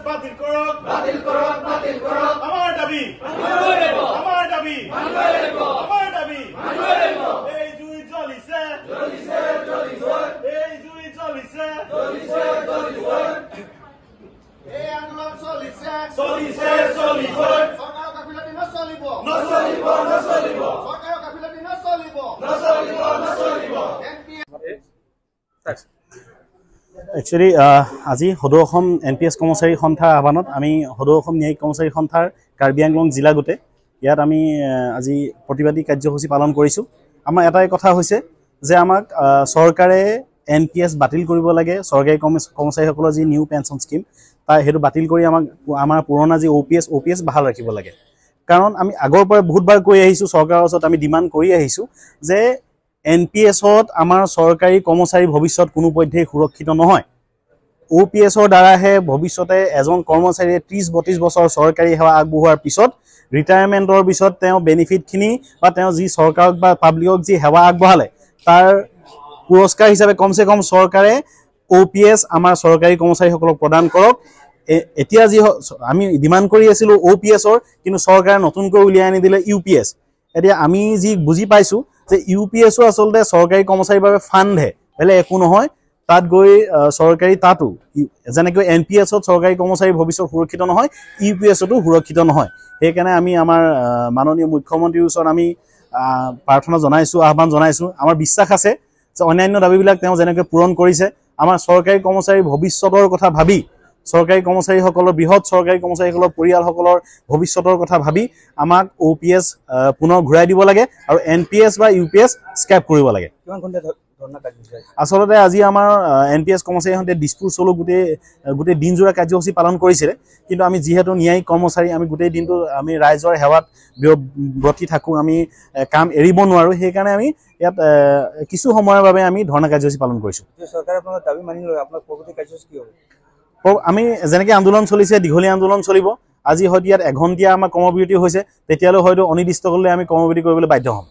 বাতিল কৰক, বাতিল কৰক, বাতিল কৰক। আমাৰ দাবী মানিবই লাগিব, আমাৰ দাবী মানিবই লাগিব, আমাৰ দাবী মানিবই লাগিব। এই জুই জ্বলিছে, জ্বলিছে, জ্বলিছে, এই জুই জ্বলিছে, জ্বলিছে, জ্বলিছে। এই আন্দোলন চলিছে, চলিছে, চলিছে। চৰকাৰৰ গাফিলতি নচলিব, নচলিব, নচলিব। চৰকাৰৰ গাফিলতি নচলিব, নচলিব, নচলিব। এন পি একচুৱেলি আজি সদৌ অসম এন পি এছ কৰ্মচাৰী সন্থাৰ আহ্বানত আমি সদৌ অসম ন্যায়িক কৰ্মচাৰী সন্থাৰ কাৰ্বি আংলং জিলা গোটে ইয়াত আমি আজি প্ৰতিবাদী কাৰ্যসূচী পালন কৰিছোঁ। আমাৰ এটাই কথা হৈছে যে আমাক চৰকাৰে এন পি এছ বাতিল কৰিব লাগে। চৰকাৰী কৰ্মচাৰীসকলৰ যি নিউ পেঞ্চন স্কীম, তাৰ সেইটো বাতিল কৰি আমাক আমাৰ পুৰণা যি অ' পি এছ, অ' পি এছ বাহাল ৰাখিব লাগে। কাৰণ আমি আগৰ পৰাই বহুতবাৰ কৈ আহিছোঁ, চৰকাৰৰ ওচৰত আমি ডিমাণ্ড কৰি আহিছোঁ যে এন পি এছত আমাৰ চৰকাৰী কৰ্মচাৰীৰ ভৱিষ্যত কোনো পধ্যেই সুৰক্ষিত নহয়। অ' পি এছৰ দ্বাৰাহে ভৱিষ্যতে এজন কৰ্মচাৰীয়ে 30-32 বছৰ চৰকাৰী সেৱা আগবঢ়োৱাৰ পিছত ৰিটায়াৰমেণ্টৰ পিছত তেওঁ বেনিফিটখিনি বা তেওঁ যি চৰকাৰক বা পাব্লিকক যি সেৱা আগবঢ়ালে তাৰ পুৰস্কাৰ হিচাপে কমচে কম চৰকাৰে অ' পি এছ আমাৰ চৰকাৰী কৰ্মচাৰীসকলক প্ৰদান কৰক। এতিয়া যি আমি ডিমাণ্ড কৰি আছিলোঁ অ' পি এছৰ, কিন্তু চৰকাৰে নতুনকৈ উলিয়াই আনি দিলে ইউ পি এছ। এতিয়া আমি যি বুজি পাইছোঁ যে ইউ পি এছো আচলতে চৰকাৰী কৰ্মচাৰীৰ বাবে ফাণ্ডহে, বেলেগ একো নহয়। তাত গৈ চৰকাৰী তাতো যেনেকৈ এন পি এছত চৰকাৰী কৰ্মচাৰীৰ ভৱিষ্যত সুৰক্ষিত নহয়, ইউ পি এছতো সুৰক্ষিত নহয়। সেইকাৰণে আমি আমাৰ মাননীয় মুখ্যমন্ত্ৰীৰ ওচৰত আমি প্ৰাৰ্থনা জনাইছোঁ, আহ্বান জনাইছোঁ। আমাৰ বিশ্বাস আছে যে অন্যান্য দাবীবিলাক তেওঁ যেনেকৈ পূৰণ কৰিছে, আমাৰ চৰকাৰী কৰ্মচাৰীৰ ভৱিষ্যতৰ কথা ভাবি, চৰকাৰী কৰ্মচাৰীসকলৰ বৃহৎ চৰকাৰী কৰ্মচাৰীসকলৰ পৰিয়ালসকলৰ ভৱিষ্যতৰ কথা ভাবি আমাক অ' পি এছ পুনৰ ঘূৰাই দিব লাগে আৰু এন পি এছ বা ইউ পি এছ স্ক্ৰেপ কৰিব লাগে। কিমান ঘণ্টা ধৰ্ণা কাৰ্যসূচী আছে? আচলতে আজি আমাৰ এন পি এছ কৰ্মচাৰীহঁতে দিছপুৰ চলো গোটেই দিনজোৰা কাৰ্যসূচী পালন কৰিছিলে। কিন্তু আমি যিহেতু ন্যায়িক কৰ্মচাৰী, আমি গোটেই দিনটো আমি ৰাইজৰ সেৱাত ব্ৰতী থাকোঁ, আমি কাম এৰিব নোৱাৰোঁ। সেইকাৰণে আমি ইয়াত কিছু সময়ৰ বাবে আমি ধৰ্ণা কাৰ্যসূচী পালন কৰিছোঁ। যদি চৰকাৰে আপোনালোকৰ দাবী মানি লয়, আপোনাৰ পৰৱৰ্তী কাৰ্যসূচী কি হ'ব? আমি যেনেকৈ আন্দোলন চলিছে, দীঘলীয়া আন্দোলন চলিব। আজি হয়তো ইয়াত এঘণ্টীয়া আমাৰ কৰ্মবিৰতি হৈছে, তেতিয়ালৈ হয়তো অনিৰ্দিষ্টকাললৈ আমি কৰ্মবিৰতি কৰিবলৈ বাধ্য হ'ম।